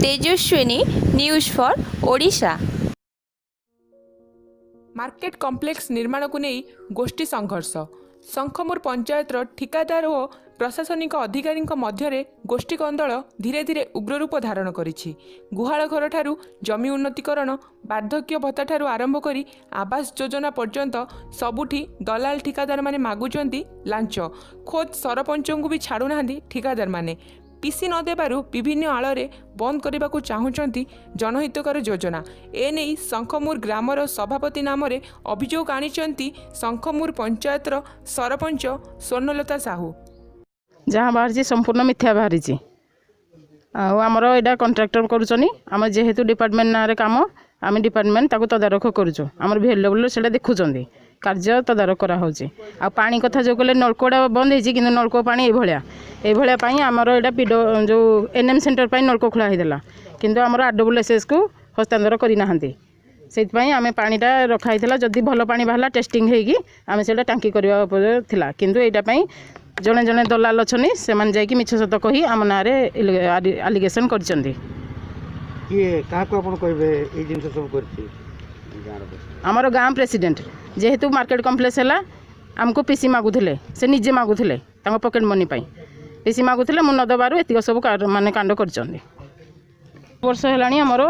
Tejaswini, news for Odisha. Market complex ନିର୍ମାଣକୁ ନେଇ ଗୋଷ୍ଠୀ ସଂଘର୍ଷ। ଶଙ୍ଖମୁର ପଞ୍ଚାୟତର ଠିକାଦାର ଓ ପ୍ରଶାସନିକ ଅଧିକାରୀଙ୍କ ମଧ୍ୟରେ ଗୋଷ୍ଠୀ କନ୍ଦଳ ଧୀରେ ଧୀରେ ଉଗ୍ରରୂପ ଧାରଣ କରିଛି। ଗୁହାଳ ଘରଠାରୁ ଜମି ଉନ୍ନତିକରଣ, ବାର୍ଦ୍ଧକ୍ୟ ଭତ୍ତାଠାରୁ ଆରମ୍ଭ କରି ଆବାସ ଯୋଜନା ପର୍ଯ୍ୟନ୍ତ ସବୁଠି ଦଲାଲ ଠିକାଦାରମାନେ ମାଗୁଛନ୍ତି ଲାଞ୍ଚ। ଖୋଦ୍ ସରପଞ୍ଚଙ୍କୁ ବି ଛାଡ଼ୁନାହାନ୍ତି ଠିକାଦାରମାନେ। ପିସି ନ ଦେବାରୁ ବିଭିନ୍ନ ଆଳରେ ବନ୍ଦ କରିବାକୁ ଚାହୁଁଛନ୍ତି ଜନହିତକର ଯୋଜନା। ଏନେଇ ଶଙ୍ଖମୁର ଗ୍ରାମର ସଭାପତି ନାମରେ ଅଭିଯୋଗ ଆଣିଛନ୍ତି ଶଙ୍ଖମୁର ପଞ୍ଚାୟତର ସରପଞ୍ଚ ସ୍ୱର୍ଣ୍ଣଲତା ସାହୁ। ଯାହା ବାହାରିଛି, ସମ୍ପୂର୍ଣ୍ଣ ମିଥ୍ୟା ବାହାରିଛି। ଆଉ ଆମର ଏଇଟା କଣ୍ଟ୍ରାକ୍ଟର କରୁଛନ୍ତି। ଆମର ଯେହେତୁ ଡିପାର୍ଟମେଣ୍ଟ ନାଁରେ କାମ, ଆମେ ଡିପାର୍ଟମେଣ୍ଟ ତାକୁ ତଦାରଖ କରୁଛୁ। ଆମର ଭିଏଲ୍ଡବ୍ଲ୍ୟୁ ସେଇଟା ଦେଖୁଛନ୍ତି, କାର୍ଯ୍ୟ ତଦାରଖ କରାହେଉଛି। ଆଉ ପାଣି କଥା ଯେଉଁ କହିଲେ, ନଳକୂଅଟା ବନ୍ଦ ହେଇଛି, କିନ୍ତୁ ନଳକୂଅ ପାଣି ଏଇଭଳିଆ ଏଇଭଳିଆ ପାଇଁ ଆମର ଏଇଟା ପିଡ ଯେଉଁ ଏନ୍ ଏମ୍ ସେଣ୍ଟର ପାଇଁ ନଳକୂଅ ଖୋଳା ହେଇଥିଲା, କିନ୍ତୁ ଆମର ଆର୍ ଡବ୍ଲ୍ୟୁ ଏସ୍ ଏସ୍କୁ ହସ୍ତାନ୍ତର କରିନାହାନ୍ତି। ସେଇଥିପାଇଁ ଆମେ ପାଣିଟା ରଖା ହେଇଥିଲା। ଯଦି ଭଲ ପାଣି ବାହାରିଲା, ଟେଷ୍ଟିଂ ହେଇକି ଆମେ ସେଇଟା ଟାଙ୍କି କରିବା ଉପରେ ଥିଲା। କିନ୍ତୁ ଏଇଟା ପାଇଁ ଜଣେ ଜଣେ ଦଲାଲ ଅଛନ୍ତି, ସେମାନେ ଯାଇକି ମିଛ ସତ କହି ଆମ ନାଁରେ ଆଲିଗେସନ୍ କରିଛନ୍ତି। କିଏ, କାହାକୁ ଆପଣ କହିବେ ଏଇ ଜିନିଷ ସବୁ କରିଛି ଗାଁର? ଆମର ଗାଁ ପ୍ରେସିଡେଣ୍ଟ। ଯେହେତୁ ମାର୍କେଟ କମ୍ପ୍ଲେକ୍ସ ହେଲା, ଆମକୁ ପିସି ମାଗୁଥିଲେ। ସେ ନିଜେ ମାଗୁଥିଲେ, ତାଙ୍କ ପକେଟ୍ ମନି ପାଇଁ ପିସି ମାଗୁଥିଲେ। ମୁଁ ନ ଦେବାରୁ ଏତିକ ସବୁ ମାନେ କାଣ୍ଡ କରିଛନ୍ତି। ବର୍ଷ ହେଲାଣି ଆମର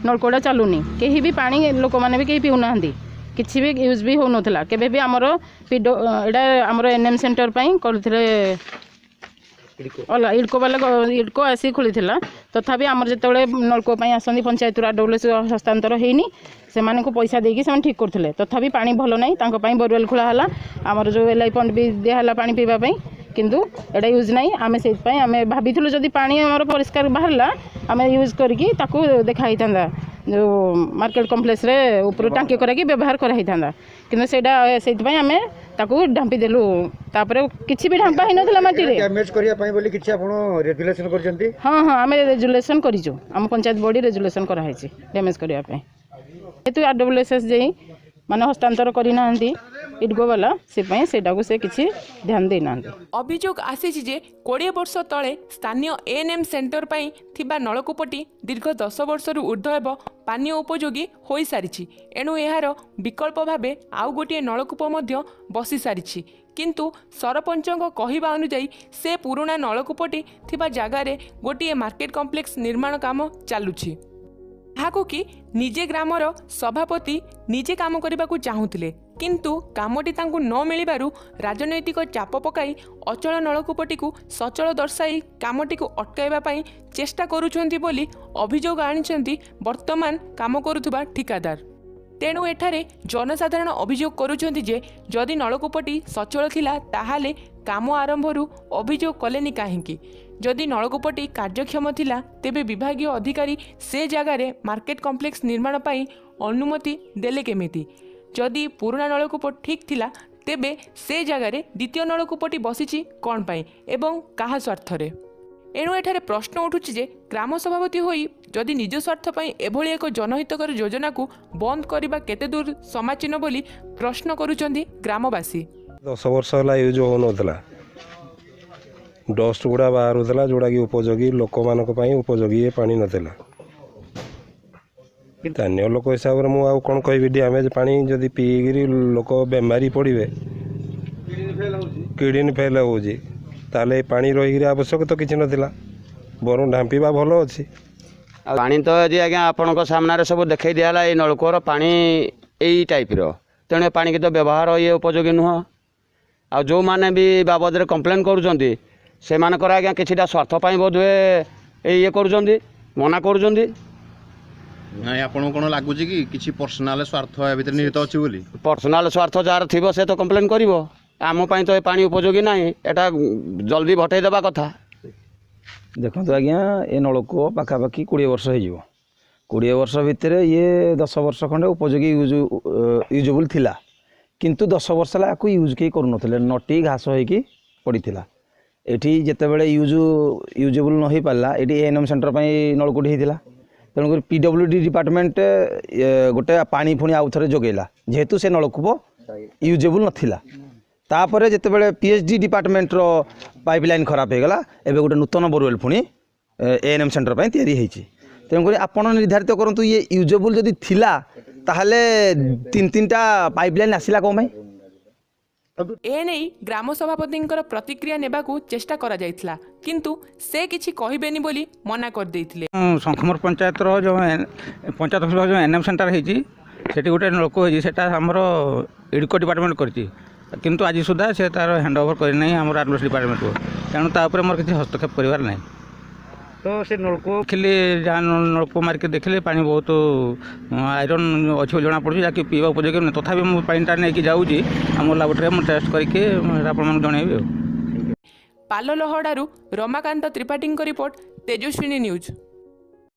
ନଳକୂଅଟା ଚାଲୁନି। କେହି ବି ପାଣି, ଲୋକମାନେ ବି କେହି ପିଉନାହାନ୍ତି। କିଛି ବି ୟୁଜ୍ ବି ହେଉନଥିଲା କେବେ ବି। ଆମର ପିଡ ଏଇଟା ଆମର ଏନ୍ ଏମ୍ ସେଣ୍ଟର ପାଇଁ କରୁଥିଲେ। ଅଲଗା ଇଡ଼କୋ ବାଲା, ଇଡ଼କୋ ଆସି ଖୋଳିଥିଲା। ତଥାପି ଆମର ଯେତେବେଳେ ନଳକୂଅ ପାଇଁ ଆସନ୍ତି ପଞ୍ଚାୟତରୁ, ଆର୍ ଡବ୍ଲ୍ୟୁ ଏସ୍ ହସ୍ତାନ୍ତର ହେଇନି, ସେମାନଙ୍କୁ ପଇସା ଦେଇକି ସେମାନେ ଠିକ୍ କରୁଥିଲେ। ତଥାପି ପାଣି ଭଲ ନାହିଁ। ତାଙ୍କ ପାଇଁ ବୋରୱେଲ୍ ଖୋଳା ହେଲା। ଆମର ଯେଉଁ ଏଲ୍ I pond ବି ଦିଆହେଲା ପାଣି ପିଇବା ପାଇଁ, କିନ୍ତୁ ଏଇଟା ୟୁଜ୍ ନାହିଁ। ଆମେ ସେଇଥିପାଇଁ ଆମେ ଭାବିଥିଲୁ, ଯଦି ପାଣି ଆମର ପରିଷ୍କାର ବାହାରିଲା, ଆମେ ୟୁଜ୍ କରିକି ତାକୁ ଦେଖା ହେଇଥାନ୍ତା, ଯେଉଁ ମାର୍କେଟ କମ୍ପ୍ଲେକ୍ସରେ ଉପରୁ ଟାଙ୍କି କରାଇକି ବ୍ୟବହାର କରାହେଇଥାନ୍ତା। କିନ୍ତୁ ସେଇଟା ସେଇଥିପାଇଁ ଆମେ ତାକୁ ଢାମ୍ପି ଦେଲୁ। ତାପରେ କିଛି ବି ଢାମ୍ପା ହେଇନଥିଲା ମାଟିରେ। ଡ୍ୟାମେଜ୍ କରିବା ପାଇଁ ବୋଲି କିଛି ଆପଣ ରେଜୁଲେସନ୍ କରିଛନ୍ତି? ହଁ, ଆମେ ରେଜୁଲେସନ୍ କରିଛୁ। ଆମ ପଞ୍ଚାୟତ ବଡ଼ି ରେଜୁଲେସନ୍ କରାହେଇଛି ଡ୍ୟାମେଜ୍ କରିବା ପାଇଁ। ଯେହେତୁ ଆର୍ ଡବ୍ଲ୍ୟୁ ଏସ୍ ଏସ୍ ଯାଇ ମାନେ ହସ୍ତାନ୍ତର କରିନାହାନ୍ତି ଇଡ଼କୋ ବାଲା, ସେଥିପାଇଁ ସେଇଟାକୁ ସେ କିଛି ଧ୍ୟାନ ଦେଇନାହାନ୍ତି। ଅଭିଯୋଗ ଆସିଛି ଯେ 20 ବର୍ଷ ତଳେ ସ୍ଥାନୀୟ ଏଏନ୍ଏମ୍ ସେଣ୍ଟର ପାଇଁ ଥିବା ନଳକୂପଟି ଦୀର୍ଘ 10 ବର୍ଷରୁ ଉର୍ଦ୍ଧ୍ୱ ହେବ ପାନୀୟ ଉପଯୋଗୀ ହୋଇସାରିଛି। ଏଣୁ ଏହାର ବିକଳ୍ପ ଭାବେ ଆଉ ଗୋଟିଏ ନଳକୂପ ମଧ୍ୟ ବସିସାରିଛି। କିନ୍ତୁ ସରପଞ୍ଚଙ୍କ କହିବା ଅନୁଯାୟୀ, ସେ ପୁରୁଣା ନଳକୂପଟି ଥିବା ଜାଗାରେ ଗୋଟିଏ ମାର୍କେଟ କମ୍ପ୍ଲେକ୍ସ ନିର୍ମାଣ କାମ ଚାଲୁଛି, ଯାହାକୁ କି ନିଜେ ଗ୍ରାମର ସଭାପତି ନିଜେ କାମ କରିବାକୁ ଚାହୁଁଥିଲେ। କିନ୍ତୁ କାମଟି ତାଙ୍କୁ ନ ମିଳିବାରୁ ରାଜନୈତିକ ଚାପ ପକାଇ ଅଚଳ ନଳକୂପଟିକୁ ସଚଳ ଦର୍ଶାଇ କାମଟିକୁ ଅଟକାଇବା ପାଇଁ ଚେଷ୍ଟା କରୁଛନ୍ତି ବୋଲି ଅଭିଯୋଗ ଆଣିଛନ୍ତି ବର୍ତ୍ତମାନ କାମ କରୁଥିବା ଠିକାଦାର। ତେଣୁ ଏଠାରେ ଜନସାଧାରଣ ଅଭିଯୋଗ କରୁଛନ୍ତି ଯେ ଯଦି ନଳକୂପଟି ସଚଳ ଥିଲା, ତାହେଲେ କାମ ଆରମ୍ଭରୁ ଅଭିଯୋଗ କଲେନି କାହିଁକି? ଯଦି ନଳକୂପଟି କାର୍ଯ୍ୟକ୍ଷମ ଥିଲା, ତେବେ ବିଭାଗୀୟ ଅଧିକାରୀ ସେ ଜାଗାରେ ମାର୍କେଟ କମ୍ପ୍ଲେକ୍ସ ନିର୍ମାଣ ପାଇଁ ଅନୁମତି ଦେଲେ କେମିତି? ଯଦି ପୁରୁଣା ନଳକୂପ ଠିକ୍ ଥିଲା, ତେବେ ସେ ଜାଗାରେ ଦ୍ୱିତୀୟ ନଳକୂପଟି ବସିଛି କ'ଣ ପାଇଁ ଏବଂ କାହା ସ୍ୱାର୍ଥରେ? ଏଣୁ ଏଠାରେ ପ୍ରଶ୍ନ ଉଠୁଛି ଯେ ଗ୍ରାମ ସଭାପତି ହୋଇ ଯଦି ନିଜ ସ୍ୱାର୍ଥ ପାଇଁ ଏଭଳି ଏକ ଜନହିତକର ଯୋଜନାକୁ ବନ୍ଦ କରିବା କେତେ ଦୂର ସମାଚୀନ ବୋଲି ପ୍ରଶ୍ନ କରୁଛନ୍ତି ଗ୍ରାମବାସୀ। 10 ବର୍ଷ ହେଲା ୟୁଜ୍ ହେଉନଥିଲା। ଡଷ୍ଟ ଗୁଡ଼ା ବାହାରୁଥିଲା, ଯେଉଁଟାକି ଉପଯୋଗୀ, ଲୋକମାନଙ୍କ ପାଇଁ ଉପଯୋଗୀ ଏ ପାଣି ନଥିଲା। ସ୍ଥାନୀୟ ଲୋକ ହିସାବରେ ମୁଁ ଆଉ କ'ଣ କହିବି? ଡ୍ୟାମେଜ୍ ପାଣି ଯଦି ପିଇକିରି ଲୋକ ବେମାରୀ ପଡ଼ିବେ, କିଡ଼ନୀ ଫେଲ୍ ହେଉଛି, ତାହେଲେ ଏ ପାଣି ରହିକିରି ଆବଶ୍ୟକ ତ କିଛି ନଥିଲା, ବରଂ ଢାମ୍ପିବା ଭଲ ଅଛି। ଆଉ ପାଣି ତ ଆଜି ଆଜ୍ଞା ଆପଣଙ୍କ ସାମ୍ନାରେ ସବୁ ଦେଖେଇ ଦିଆହେଲା। ଏଇ ନଳକୂଅର ପାଣି ଏଇ ଟାଇପ୍ର, ତେଣୁ ଏ ପାଣିକି ତ ବ୍ୟବହାର ଇଏ ଉପଯୋଗୀ ନୁହଁ। ଆଉ ଯେଉଁମାନେ ବି ବାବଦରେ କମ୍ପ୍ଲେନ୍ କରୁଛନ୍ତି, ସେମାନଙ୍କର ଆଜ୍ଞା କିଛିଟା ସ୍ୱାର୍ଥ ପାଇଁ ବୋଧହୁଏ ଏଇ ଇଏ କରୁଛନ୍ତି, ମନା କରୁଛନ୍ତି। ନାଇଁ, ଆପଣଙ୍କୁ କ'ଣ ଲାଗୁଛି କି କିଛି ପର୍ସନାଲ ସ୍ୱାର୍ଥ ୟା ଭିତରେ ନିହିତ ଅଛି ବୋଲି? ପର୍ସନାଲ ସ୍ୱାର୍ଥ ଯାହାର ଥିବ, ସେ ତ କମ୍ପ୍ଲେନ୍ କରିବ। ଆମ ପାଇଁ ତ ଏ ପାଣି ଉପଯୋଗୀ ନାହିଁ। ଏଟା ଜଲ୍ଦି ହଟେଇ ଦେବା କଥା। ଦେଖନ୍ତୁ ଆଜ୍ଞା, ଏ ନଳକୂଅ ପାଖାପାଖି 20 ବର୍ଷ ହେଇଯିବ। 20 ବର୍ଷ ଭିତରେ ଇଏ 10 ବର୍ଷ ଖଣ୍ଡେ ଉପଯୋଗୀ, ୟୁଜେବୁଲ୍ ଥିଲା। କିନ୍ତୁ 10 ବର୍ଷ ହେଲା ୟାକୁ ୟୁଜ୍ କେହି କରୁନଥିଲେ, ନଟି ଘାସ ହେଇକି ପଡ଼ିଥିଲା ଏଠି। ଯେତେବେଳେ ୟୁଜେବୁଲ୍ ନ ହେଇପାରିଲା, ଏଠି ଏ ଏନ୍ ଏମ୍ ସେଣ୍ଟର ପାଇଁ ନଳକୂଅଟି ହେଇଥିଲା। ତେଣୁକରି ପି ଡବ୍ଲ୍ୟୁ ଡି ଡିପାର୍ଟମେଣ୍ଟ ଗୋଟେ ପାଣି ପୁଣି ଆଉ ଥରେ ଯୋଗେଇଲା, ଯେହେତୁ ସେ ନଳକୂପ ୟୁଜେବୁଲ୍ ନଥିଲା। ତାପରେ ଯେତେବେଳେ ପି ଏଚ୍ ଡି ଡିପାର୍ଟମେଣ୍ଟର ପାଇପ୍ ଲାଇନ୍ ଖରାପ ହେଇଗଲା, ଏବେ ଗୋଟେ ନୂତନ ବୋରୱେଲ୍ ପୁଣି ଏ ଏନ୍ ଏମ୍ ସେଣ୍ଟର ପାଇଁ ତିଆରି ହେଇଛି। ତେଣୁକରି ଆପଣ ନିର୍ଦ୍ଧାରିତ କରନ୍ତୁ, ଇଏ ୟୁଜେବୁଲ୍ ଯଦି ଥିଲା, ତାହେଲେ ତିନି ତିନିଟା ପାଇପ୍ ଲାଇନ୍ ଆସିଲା କ'ଣ ପାଇଁ? ଏନେଇ ଗ୍ରାମ ସଭାପତିଙ୍କର ପ୍ରତିକ୍ରିୟା ନେବାକୁ ଚେଷ୍ଟା କରାଯାଇଥିଲା, କିନ୍ତୁ ସେ କିଛି କହିବେନି ବୋଲି ମନା କରିଦେଇଥିଲେ। ଶଙ୍ଖମର ପଞ୍ଚାୟତର ଯେଉଁ ପଞ୍ଚାୟତ ଅଫିସ ଯେଉଁ ଏନ୍ ଏମ୍ ସେଣ୍ଟର ହେଇଛି, ସେଠି ଗୋଟେ ନଳକୂଅ ହେଇଛି। ସେଟା ଆମର ଇଡ଼କୋ ଡିପାର୍ଟମେଣ୍ଟ କରିଛି, କିନ୍ତୁ ଆଜି ସୁଦ୍ଧା ସେ ତା'ର ହ୍ୟାଣ୍ଡ ଓଭର କରିନାହିଁ ଆମର ଆଡମିନିଷ୍ଟ୍ରେସନ ଡିପାର୍ଟମେଣ୍ଟକୁ। ତେଣୁ ତା ଉପରେ ମୋର କିଛି ହସ୍ତକ୍ଷେପ କରିବାର ନାହିଁ। ତ ସେ ନଳକୂଅ ଦେଖିଲି, ଯାହା ନଳକୂଅ ମାରିକି ଦେଖିଲି, ପାଣି ବହୁତ ଆଇରନ୍ ଅଛି ବୋଲି ଜଣାପଡ଼ୁଛି, ଯାହାକି ପିଇବା ଉପଯୋଗୀ ନୁହେଁ। ତଥାପି ମୁଁ ପାଣିଟା ନେଇକି ଯାଉଛି ଆମ ଲାବୋରେଟୋରୀରେ, ମୁଁ ଟେଷ୍ଟ କରିକି ମୁଁ ସେଇଟା ଆପଣମାନଙ୍କୁ ଜଣାଇବି। ଆଉ ପାଲଲହଡ଼ାରୁ ରମାକାନ୍ତ ତ୍ରିପାଠୀଙ୍କ ରିପୋର୍ଟ, ତେଜସ୍ୱିନୀ ନ୍ୟୁଜ୍।